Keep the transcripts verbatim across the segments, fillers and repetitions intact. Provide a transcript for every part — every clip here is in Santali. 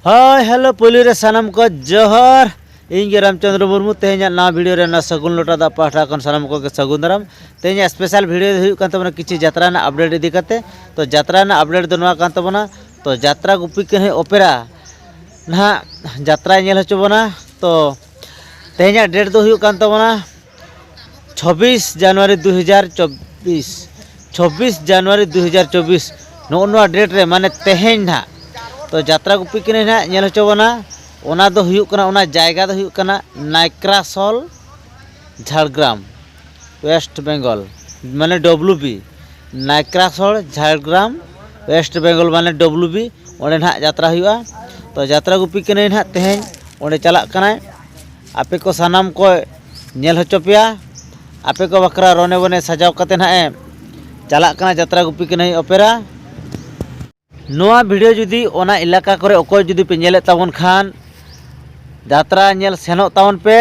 ᱦᱳᱭ, ᱦᱮᱞᱳ, ᱯᱳᱭᱞᱳ ᱨᱮ ᱥᱟᱱᱟᱢ ᱠᱚ ᱡᱚᱦᱟᱨ᱾ ᱤᱧ ᱜᱮ ᱨᱟᱢᱪᱚᱸᱫᱽᱨᱚ ᱢᱩᱨᱢᱩ᱾ ᱛᱮᱦᱮᱧᱟᱜ ᱱᱟᱣᱟ ᱵᱷᱤᱰᱤᱭᱳ ᱨᱮ ᱱᱚᱣᱟ ᱥᱟᱹᱜᱩᱱ ᱞᱚᱴᱟ ᱫᱟᱜ ᱯᱟᱦᱴᱟ ᱠᱷᱚᱱ ᱥᱟᱱᱟᱢ ᱠᱚᱜᱮ ᱥᱟᱹᱜᱩᱱ ᱫᱟᱨᱟᱢ᱾ ᱛᱮᱦᱮᱧᱟᱜ ᱥᱯᱮᱥᱟᱞ ᱵᱷᱤᱰᱤᱭᱳ ᱫᱚ ᱦᱩᱭᱩᱜ ᱠᱟᱱ ᱛᱟᱵᱚᱱᱟ ᱠᱤᱪᱷᱩ ᱡᱟᱛᱨᱟ ᱨᱮᱱᱟᱜ ᱟᱯᱰᱮᱴ ᱤᱫᱤ ᱠᱟᱛᱮ᱾ ᱛᱚ, ᱡᱟᱛᱨᱟ ᱨᱮᱱᱟᱜ ᱟᱯᱰᱮᱴ ᱫᱚ ᱱᱚᱣᱟ ᱠᱟᱱ ᱛᱟᱵᱚᱱᱟ, ᱛᱚ, ᱡᱟᱛᱨᱟ ᱜᱩᱯᱤ ᱠᱟᱹᱱᱦᱟᱹᱭ ᱚᱯᱮᱨᱟ ᱱᱟᱦᱟᱜ ᱡᱟᱛᱨᱟᱭ ᱧᱮᱞ ᱦᱚᱪᱚ ᱵᱚᱱᱟ᱾ ᱛᱚ, ᱛᱮᱦᱮᱧᱟᱜ ᱰᱮᱴ ᱫᱚ ᱦᱩᱭᱩᱜ ᱠᱟᱱ ᱛᱟᱵᱚᱱᱟ ᱪᱷᱚᱵᱵᱤᱥ ᱡᱟᱱᱩᱣᱟᱨᱤ ᱫᱩ ᱦᱟᱡᱟᱨ ᱪᱚᱵᱵᱤᱥ, ᱪᱷᱚᱵᱵᱤᱥ ᱡᱟᱱᱩᱣᱟᱨᱤ ᱫᱩ ᱦᱟᱡᱟᱨ ᱪᱚᱵᱵᱤᱥ, ᱱᱚᱜᱼᱚ ᱱᱚᱣᱟ ᱰᱮᱴ ᱨᱮ, ᱢᱟᱱᱮ ᱛᱮᱦᱮᱧ ᱱᱟᱦᱟᱜ᱾ ᱛᱚ, ᱡᱟᱛᱨᱟ ᱜᱩᱯᱤ ᱠᱟᱹᱱᱦᱟᱹᱭ ᱱᱟᱦᱟᱜ ᱧᱮᱞ ᱦᱚᱪᱚ ᱵᱚᱱᱟ᱾ ᱚᱱᱟ ᱫᱚ ᱦᱩᱭᱩᱜ ᱠᱟᱱᱟ, ᱚᱱᱟ ᱡᱟᱭᱜᱟ ᱫᱚ ᱦᱩᱭᱩᱜ ᱠᱟᱱᱟ ᱱᱟᱭᱠᱨᱟᱥᱚᱞ, ᱡᱷᱟᱲᱜᱨᱟᱢ, ᱳᱭᱮᱥᱴ ᱵᱮᱝᱜᱚᱞ, ᱢᱟᱱᱮ ᱰᱚᱵᱞᱩ ᱵᱤ, ᱱᱟᱭᱠᱨᱟᱥᱚᱞ, ᱡᱷᱟᱲᱜᱨᱟᱢ, ᱳᱭᱮᱥᱴ ᱵᱮᱝᱜᱚᱞ, ᱢᱟᱱᱮ ᱰᱚᱵᱞᱩ ᱵᱤ᱾ ᱚᱸᱰᱮ ᱱᱟᱦᱟᱜ ᱡᱟᱛᱨᱟ ᱦᱩᱭᱩᱜᱼᱟ᱾ ᱛᱚ, ᱡᱟᱛᱨᱟ ᱜᱩᱯᱤ ᱠᱟᱹᱱᱦᱟᱹᱭ ᱱᱟᱦᱟᱜ ᱛᱮᱦᱮᱧ ᱚᱸᱰᱮ ᱪᱟᱞᱟᱜ ᱠᱟᱱᱟᱭ᱾ ᱟᱯᱮ ᱠᱚ ᱥᱟᱱᱟᱢ ᱠᱚ ᱧᱮᱞ ᱦᱚᱪᱚ ᱯᱮᱭᱟ᱾ ᱟᱯᱮ ᱠᱚ ᱵᱟᱠᱷᱨᱟ ᱨᱚᱱᱮ ᱵᱚᱱᱮ ᱥᱟᱡᱟᱣ ᱠᱟᱛᱮ ᱱᱟᱦᱟᱜ ᱮ ᱪᱟᱞᱟᱜ ᱠᱟᱱᱟ ᱡᱟᱛᱨᱟ ᱜᱩᱯᱤ ᱠᱟᱹᱱᱦᱟᱹᱭ ᱚᱯᱮᱨᱟ᱾ ᱱᱚᱣᱟ ᱵᱷᱤᱰᱤᱭᱳ ᱡᱩᱫᱤ ᱚᱱᱟ ᱮᱞᱟᱠᱟ ᱠᱚᱨᱮ ᱚᱠᱚᱭ ᱡᱩᱫᱤ ᱯᱮ ᱧᱮᱞᱮᱫ ᱛᱟᱵᱚᱱ ᱠᱷᱟᱱ, ᱡᱟᱛᱨᱟ ᱧᱮᱞ ᱥᱮᱱᱚᱜ ᱛᱟᱵᱚᱱ ᱯᱮ᱾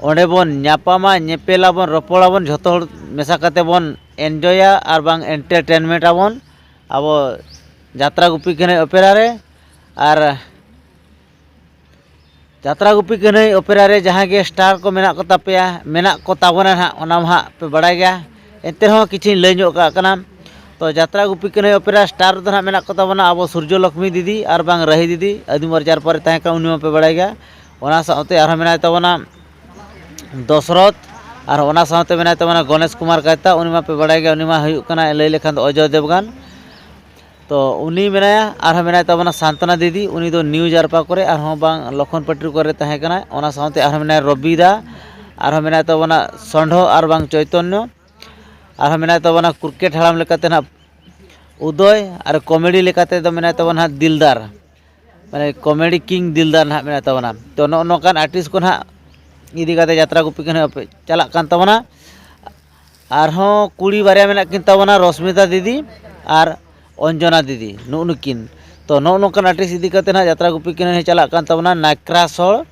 ᱚᱸᱰᱮ ᱵᱚᱱ ᱧᱟᱯᱟᱢᱟ, ᱧᱮᱯᱮᱞᱟᱵᱚᱱ, ᱨᱚᱯᱚᱲᱟᱵᱚᱱ, ᱡᱷᱚᱛᱚ ᱦᱚᱲ ᱢᱮᱥᱟ ᱠᱟᱛᱮ ᱵᱚᱱ ᱮᱱᱡᱚᱭᱟ ᱟᱨ ᱵᱟᱝ ᱮᱱᱴᱟᱨᱴᱮᱱᱢᱮᱱᱴ ᱟᱵᱚᱱ ᱟᱵᱚ ᱡᱟᱛᱨᱟ ᱜᱩᱯᱤ ᱠᱟᱹᱱᱦᱟᱹᱭ ᱚᱯᱮᱨᱟ ᱨᱮ᱾ ᱟᱨ ᱡᱟᱛᱨᱟ ᱜᱩᱯᱤ ᱠᱟᱹᱱᱦᱟᱹᱭ ᱚᱯᱮᱨᱟ ᱨᱮ ᱡᱟᱦᱟᱸ ᱜᱮ ᱥᱴᱟᱨ ᱠᱚ ᱢᱮᱱᱟᱜ ᱠᱚ ᱛᱟᱯᱮᱭᱟ, ᱢᱮᱱᱟᱜ ᱠᱚ ᱛᱟᱵᱚᱱᱟ ᱱᱟᱦᱟᱜ, ᱚᱱᱟ ᱢᱟ ᱦᱟᱸᱜ ᱯᱮ ᱵᱟᱲᱟᱭ ᱜᱮᱭᱟ᱾ ᱮᱱᱛᱮ ᱨᱮᱦᱚᱸ ᱠᱤᱪᱷᱩᱧ ᱞᱟᱹᱭ ᱧᱚᱜ ᱠᱟᱜ ᱠᱟᱱᱟ᱾ ᱛᱚ, ᱡᱟᱛᱨᱟ ᱜᱩᱯᱤ ᱠᱟᱹᱱᱦᱟᱹᱭ ᱚᱯᱮᱨᱟ ᱥᱴᱟᱨ ᱨᱮᱫᱚ ᱱᱟᱦᱟᱜ ᱢᱮᱱᱟᱜ ᱠᱚ ᱛᱟᱵᱚᱱᱟ ᱟᱵᱚ ᱥᱩᱨᱡᱚ ᱞᱚᱠᱷᱢᱤ ᱫᱤᱫᱤ ᱟᱨ ᱵᱟᱝ ᱨᱟᱹᱦᱤ ᱫᱤᱫᱤ, ᱟᱹᱫᱤᱢ ᱚᱨᱡᱟᱨ ᱯᱚᱨᱮ ᱛᱟᱦᱮᱸ ᱠᱟᱱᱟ, ᱩᱱᱤ ᱢᱟᱯᱮ ᱵᱟᱲᱟᱭ ᱜᱮᱭᱟ᱾ ᱚᱱᱟ ᱥᱟᱶᱛᱮ ᱟᱨᱦᱚᱸ ᱢᱮᱱᱟᱭ ᱛᱟᱵᱚᱱᱟ ᱫᱚᱥᱨᱚᱛᱷ, ᱟᱨ ᱚᱱᱟ ᱥᱟᱶᱛᱮ ᱢᱮᱱᱟᱭ ᱛᱟᱵᱚᱱᱟ ᱜᱚᱱᱮᱥ ᱠᱩᱢᱟᱨ ᱠᱟᱭᱛᱟ, ᱩᱱᱤ ᱢᱟᱯᱮ ᱵᱟᱲᱟᱭ ᱜᱮᱭᱟ, ᱩᱱᱤ ᱢᱟ ᱦᱩᱭᱩᱜ ᱠᱟᱱᱟ ᱞᱟᱹᱭ ᱞᱮᱠᱷᱟᱱ ᱫᱚ ᱚᱡᱚᱭ ᱫᱮᱵᱜᱟᱱ᱾ ᱛᱚ, ᱩᱱᱤ ᱢᱮᱱᱟᱭᱟ᱾ ᱟᱨᱦᱚᱸ ᱢᱮᱱᱟᱭ ᱛᱟᱵᱚᱱᱟ ᱥᱟᱱᱛᱚᱱᱟ ᱫᱤᱫᱤ, ᱩᱱᱤ ᱫᱚ ᱱᱤᱭᱩ ᱡᱟᱨᱯᱟ ᱠᱚᱨᱮ ᱟᱨᱦᱚᱸ ᱵᱟᱝ ᱞᱚᱠᱷᱚᱱ ᱯᱟᱹᱴᱤ ᱠᱚᱨᱮ ᱛᱟᱦᱮᱸ ᱠᱟᱱᱟᱭ᱾ ᱚᱱᱟ ᱥᱟᱶᱛᱮ ᱟᱨᱦᱚᱸ ᱢᱮᱱᱟᱭᱟ ᱨᱚᱵᱤ ᱫᱟ, ᱟᱨᱦᱚᱸ ᱢᱮᱱᱟᱭ ᱛᱟᱵᱚᱱᱟ ᱥᱚᱱᱰᱷᱚ ᱟᱨ ᱵᱟᱝ ᱪᱳᱭᱛᱚᱱᱭᱚ, ᱟᱨᱦᱚᱸ ᱢᱮᱱᱟᱭ ᱛᱟᱵᱚᱱᱟ ᱠᱨᱤᱠᱮᱴ ᱦᱟᱲᱟᱢ ᱞᱮᱠᱟᱛᱮ ᱱᱟᱦᱟᱜ ᱩᱫᱚᱭ, ᱟᱨ ᱠᱚᱢᱮᱰᱤ ᱞᱮᱠᱟᱛᱮ ᱫᱚ ᱢᱮᱱᱟᱭ ᱛᱟᱵᱚᱱᱟ ᱦᱟᱸᱜ ᱫᱤᱞᱫᱟᱨ, ᱢᱟᱱᱮ ᱠᱚᱢᱮᱰᱤ ᱠᱤᱝ ᱫᱤᱞᱫᱟᱨ ᱱᱟᱦᱟᱜ ᱢᱮᱱᱟᱭ ᱛᱟᱵᱚᱱᱟ᱾ ᱛᱚ, ᱱᱚᱜᱼᱚ ᱱᱚᱝᱠᱟᱱ ᱟᱨᱴᱤᱥᱴ ᱠᱚ ᱱᱟᱦᱟᱜ ᱤᱫᱤ ᱠᱟᱛᱮ ᱡᱟᱛᱨᱟ ᱜᱩᱯᱤ ᱠᱟᱹᱱᱦᱟᱹᱭ ᱪᱟᱞᱟᱜ ᱠᱟᱱ ᱛᱟᱵᱚᱱᱟ᱾ ᱟᱨᱦᱚᱸ ᱠᱩᱲᱤ ᱵᱟᱨᱭᱟ ᱢᱮᱱᱟᱜ ᱠᱤᱱ ᱛᱟᱵᱚᱱᱟ, ᱨᱚᱥᱢᱤᱛᱟ ᱫᱤᱫᱤ ᱟᱨ ᱚᱧᱡᱚᱱᱟ ᱫᱤᱫᱤ, ᱱᱩᱜᱼᱩ ᱱᱩᱠᱤᱱ᱾ ᱛᱚ, ᱱᱚᱜᱼᱚ ᱱᱚᱝᱠᱟᱱ ᱟᱨᱴᱤᱥᱴ ᱤᱫᱤ ᱠᱟᱛᱮ ᱱᱟᱦᱟᱜ ᱡᱟᱛᱨᱟ ᱜᱩᱯᱤ ᱠᱟᱹᱱᱦᱟᱹᱭ ᱪᱟᱞᱟᱜ ᱠᱟᱱ ᱛᱟᱵᱚᱱᱟ ᱱᱟᱠᱨᱟᱥᱚᱲ,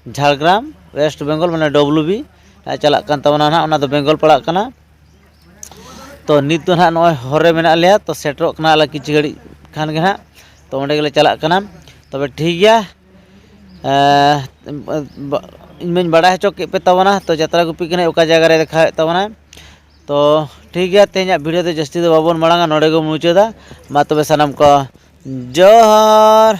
ᱡᱷᱟᱲᱜᱨᱟᱢ, ᱳᱭᱮᱥᱴ ᱵᱮᱝᱜᱚᱞ, ᱢᱟᱱᱮ ᱰᱚᱵᱞᱩ ᱵᱤ ᱪᱟᱞᱟᱜ ᱠᱟᱱ ᱛᱟᱵᱚᱱᱟ ᱱᱟᱦᱟᱜ, ᱚᱱᱟ ᱫᱚ ᱵᱮᱝᱜᱚᱞ ᱯᱟᱲᱟᱜ ᱠᱟᱱᱟ᱾ ᱛᱚ, ᱱᱤᱛ ᱫᱚ ᱱᱟᱦᱟᱜ ᱱᱚᱜᱼᱚᱭ ᱦᱚᱨ ᱨᱮ ᱢᱮᱱᱟᱜ ᱞᱮᱭᱟ, ᱛᱚ, ᱥᱮᱴᱮᱨᱚᱜ ᱠᱟᱱᱟ ᱟᱞᱮ ᱠᱤᱪᱷᱩ ᱜᱷᱟᱹᱲᱤᱡ ᱠᱷᱟᱱ ᱜᱮ ᱱᱟᱦᱟᱜ᱾ ᱛᱚ, ᱚᱸᱰᱮ ᱜᱮᱞᱮ ᱪᱟᱞᱟᱜ ᱠᱟᱱᱟ᱾ ᱛᱚᱵᱮ ᱴᱷᱤᱠ ᱜᱮᱭᱟ᱾ ᱮᱸ, ᱵᱟ-, ᱤᱧ ᱢᱟᱧ ᱵᱟᱲᱟᱭ ᱦᱚᱪᱚ ᱠᱮᱫ ᱯᱮ ᱛᱟᱵᱚᱱᱟ, ᱛᱚ ᱡᱟᱛᱨᱟ ᱜᱩᱯᱤ ᱠᱟᱱᱟᱭ, ᱚᱠᱟ ᱡᱟᱭᱜᱟ ᱨᱮ ᱫᱮᱠᱷᱟᱣᱮᱫ ᱛᱟᱵᱚᱱᱟᱭ᱾ ᱛᱚ ᱴᱷᱤᱠ ᱜᱮᱭᱟ, ᱛᱮᱦᱮᱧᱟᱜ ᱵᱷᱤᱰᱤᱭᱳ ᱫᱚ ᱡᱟᱹᱥᱛᱤ ᱫᱚ ᱵᱟᱵᱚᱱ ᱢᱟᱲᱟᱝᱟ, ᱱᱚᱰᱮ ᱜᱮ ᱢᱩᱪᱟᱹᱫᱟ᱾ ᱢᱟ ᱛᱚᱵᱮ ᱥᱟᱱᱟᱢ ᱠᱚ ᱡᱚᱦᱟᱨ᱾